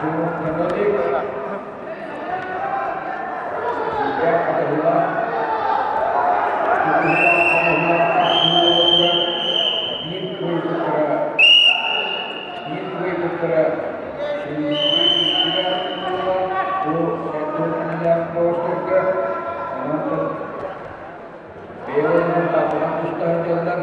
Түмүктэнэлик сүрдээх хатыһыылаах тутуһуулаах хомуһулаах хапсыһыы биир кыайбыттара биир кыайбыттара сүүрбэ бу сэттэ бөҕөстөргө онон бэйэлэрин тааппанан туста сылдьаллар.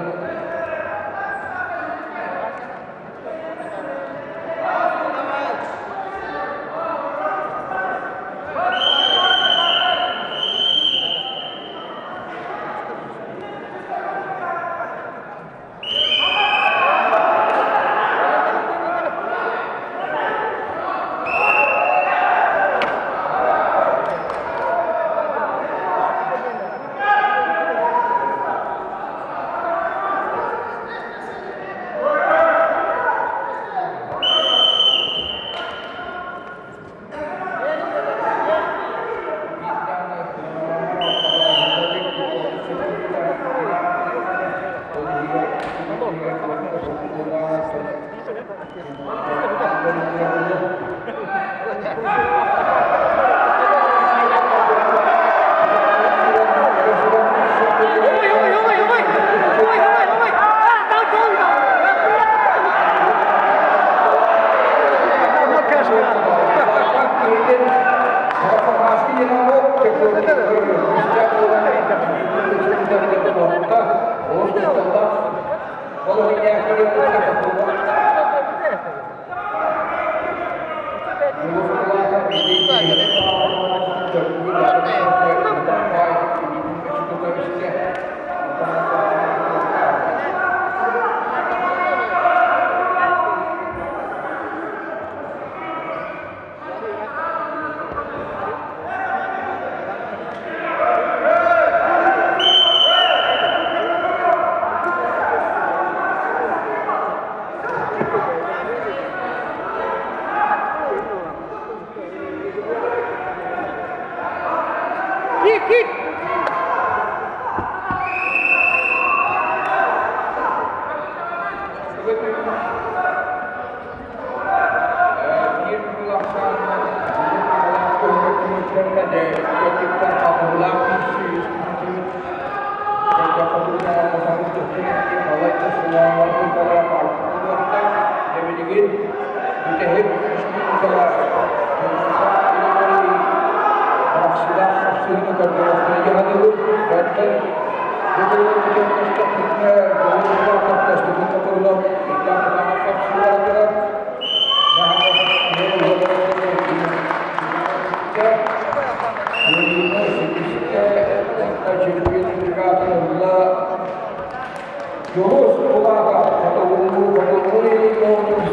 Дьулус Кулаков хотугулуу хотугу регионун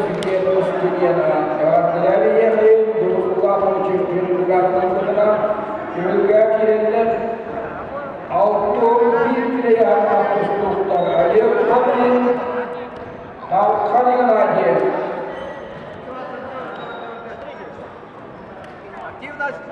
студена эҕэрдэлээбиһиэхин Дьулус Кулакович чемпионатыгар түһүлгэ киирэллэр. 61 килоярдаах тустууктар Олег Фомин, Талхан Игнатьев. Активность!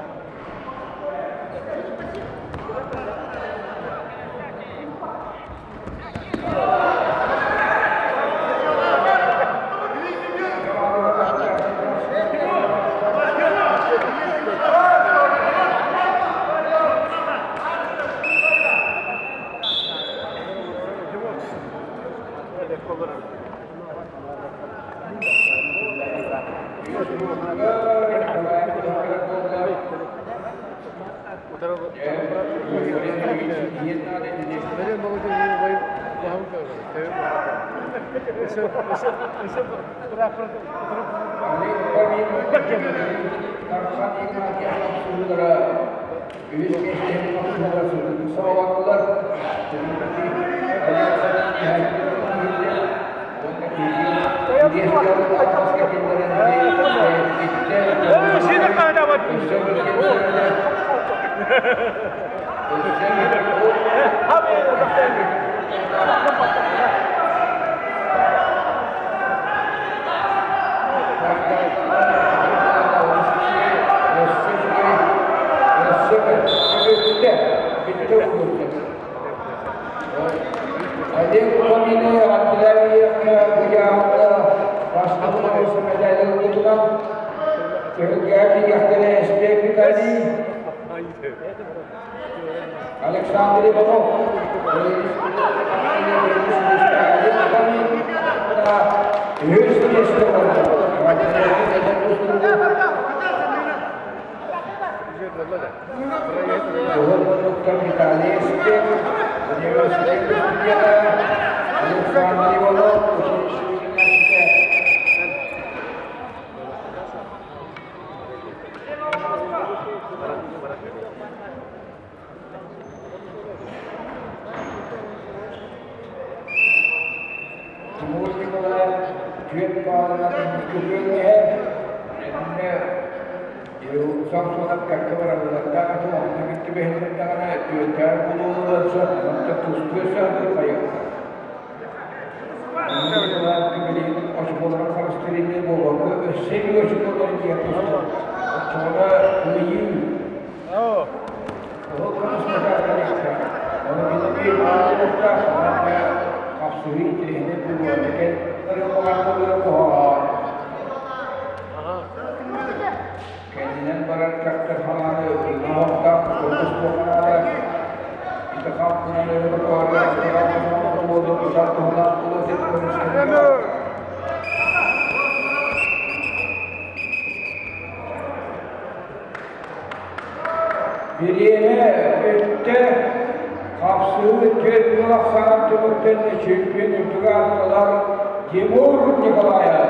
Олег Фомины эҕэрдэлээбиһиэххэ быйаҥҥа бастакы көмүс мэтээли ылбытынан. Түһүлгэҕэ киириэхтэрэ Эспиэк Виталий, Александр Иванов, үһүс миэстэ Уһун муннуктан Виталий Эспек, университет студента Александр Иванов, училище үөрэнээччитэ. Тимур Николаев түөрт баалынан инники күөҥҥэ иннэ Самсонов кэккэ бараллардаах этэ, онно кытта бэһиллэрдэҕинэ түөртээх булуоллар сөп, онтон тустуо сөп хайыахха. Билигин очукуоларын харыстыыр буолбакка, өссө биир очукуоларын диэн тустар. Оччоҕуна кыайыы Ол көмүскэтэ Ону кинини аалыахтаах уонна хапсыһыы интэриэһинэй буолуон кэл ырыппаҕар куһаҕан. Кэннинэн барар кэхтэр ханааны ылына-оһохтоох тустуохханаада ити хаппынан өрө көтөҕөргө туһунан туһунан көмүскэнэр. Бириэмэ бүттэ, хапсыһыы 40 ахсаан түмүктэннэ чемпион үрдүк аатын ылар Тимур Николаев.